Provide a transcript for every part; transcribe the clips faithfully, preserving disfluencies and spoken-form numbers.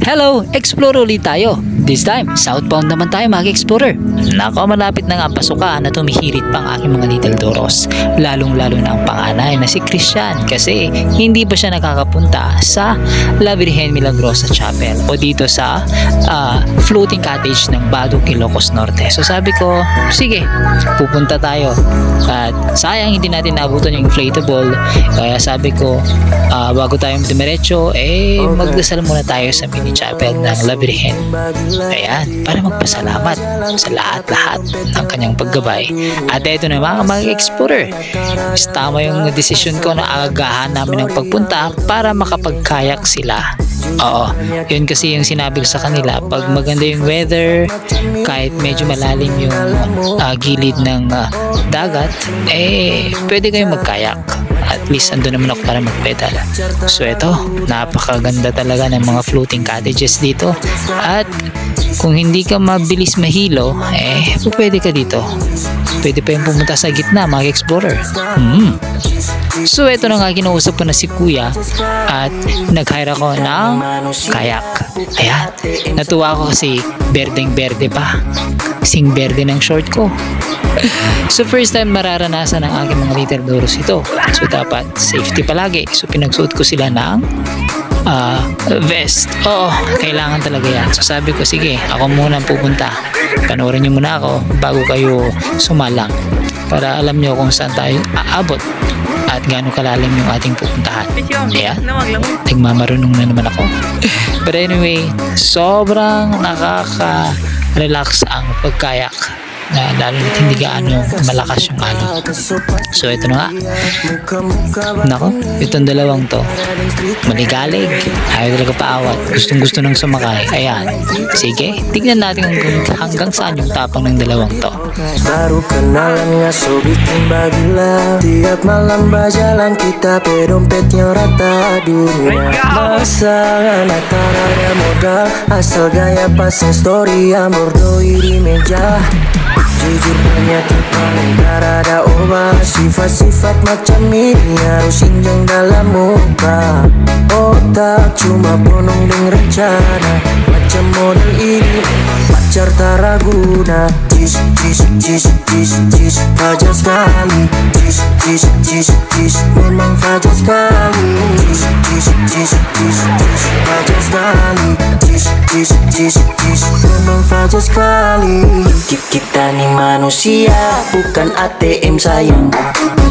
Hello! Explore ulit tayo. This time, southbound naman tayo, mga explorer. Nako, malapit na nga ang pasukan at humihirit pa ang aking mga little doros. Lalong-lalo na ang panganay na si Christian kasi hindi pa siya nakakapunta sa La Virgen Milagrosa Chapel o dito sa ah, floating cottage ng Badong, Ilocos Norte. So sabi ko, sige, pupunta tayo. At sayang hindi natin naabutan yung inflatable. Kaya sabi ko, ah, bago tayo dumiretso, eh, magdasal muna tayo sa mini chapel ng La Virgen. Ayan, para magpasalamat sa lahat-lahat ng kanyang paggabay. At eto na, mga, mga explorer, tama yung desisyon ko na agahan namin ang pagpunta para makapag-kayak sila. Oo, yun kasi yung sinabi ko sa kanila, pag maganda yung weather, kahit medyo malalim yung ah, gilid ng ah, dagat, eh, pwede kayong mag-kayak. At least, ando naman ako para mag-pedal. So, eto, napakaganda talaga ng mga floating cottages dito. At kung hindi ka mabilis mahilo, eh, pwede ka dito. Pwede pa yung pumunta sa gitna, mga explorer. Hmm. So, eto na nga, kinausap ko na si Kuya at nag-hire ako ng kayak. Ayan. Natuwa ako kasi berdeng-berde pa. Sing berde ng short ko. So, first time mararanasan ng aking mga little doros ito. So, dapat safety palagi. So, pinagsuot ko sila ng ah, vest. Oo, kailangan talaga yan. So, sabi ko, sige, ako muna ang pupunta. Panoorin niyo muna ako bago kayo sumalang para alam niyo kung saan tayo aabot at gaano kalalim yung ating pupuntahan. Ayan. Nagmamarunong na naman ako. But anyway, sobrang nakaka-relax ang pagkayak. Na, lalo na't hindi gaano malakas yung alon. So, ito na nga. Nako, itong dalawang to, maligalig. Ayaw talaga paawat. Gustong-gusto nang sumakay. Ayan. Sige, tignan natin hanggang, hanggang saan yung tapang ng dalawang to. Baru kenalan nga so bikin bagila. Tiap malam bajalan kita pe dompetnya rata dunia. Masa anak tarada modal, asal gaya pasang story amor doi di meja. Jujur banyak yang paling tarada oba. Sifat-sifat macam ini harus injang dalam muka. Otak cuma ponong deng rencana. Macam model ini memang pacar taraguna. Jis, jis, jis, jis, jis, fajar sekali. Jis, jis, jis, jis, memang fajar sekali. Jis, jis, jis, jis, jis, fajar sekali. Jis, jis, jis, jis, memang fajar sekali. Ki-, kita ni manusia, bukan A T M sayang.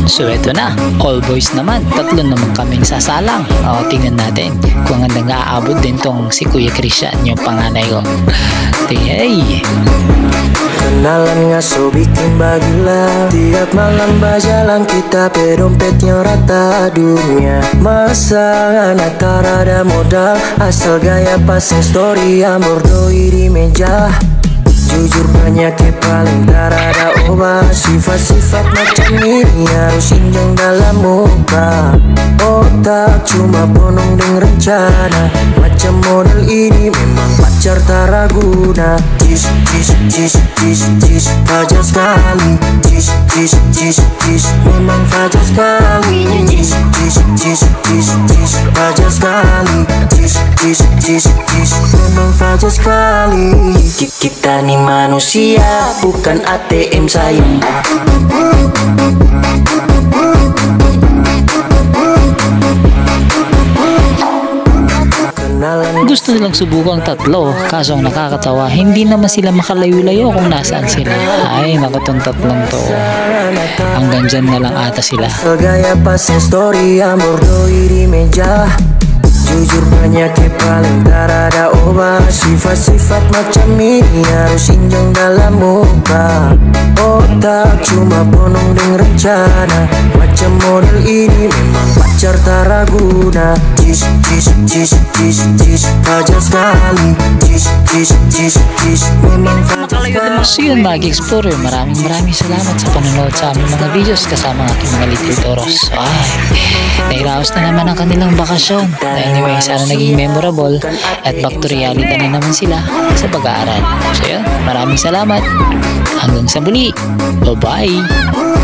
So, eto na. All boys naman. Tatlo naman kaming sasalang. O, tingnan natin kung hanggang aabot din tong si Kuya Christian, yung panganay ko. Hey! Kenalan nga so bikin bagila. Tiap malam bajalan kita pe dompetnya rata dunia. Masa anak tarada modal, asal gaya pasang story amor doi di meja. Jujur banyak yang paling tarada oba. Sifat-sifat macam ini harus injang dalam muka. Otak cuma ponong deng rencana. Macam model ini memang pacar taraguna. Jis, jis, jis, jis, jis, fajar sekali. Jis, jis, jis, jis, memang fajar sekali. Jis, jis, jis, jis, jis, fajar sekali. Jis, jis, jis, jis, memang fajar sekali. Ki-, kita ni manusia, bukan A T M sayang. Gusto nilang subukan tatlo, kaso ang nakakatawa, hindi naman sila makalayo-layo kung nasaan sila. Ay, naku, tong tatlong to. Hanggang dyan na lang ata sila. Gaya pa sa story, amor, doi di meja. Jujur, banyak yang paling tarada oba. Sifat-sifat macam ini harus injang dalam muka. Otak cuma ponong deng rencana. Macam model ini memang pacar taraguna. Jis, jis, jis, jis, jis, fajar sekali. Jis, jis, jis, jis, memang fajar sekali. So yun, mga explorer, maraming maraming salamat sa panonood sa aming mga videos kasama ang aking mga little toros. Ay, nairaos na naman ang kanilang bakasyon. Anyway, sana naging memorable at back to reality na naman sila sa pag-aaral. So yun, maraming salamat. Hanggang sa muli. Bye-bye!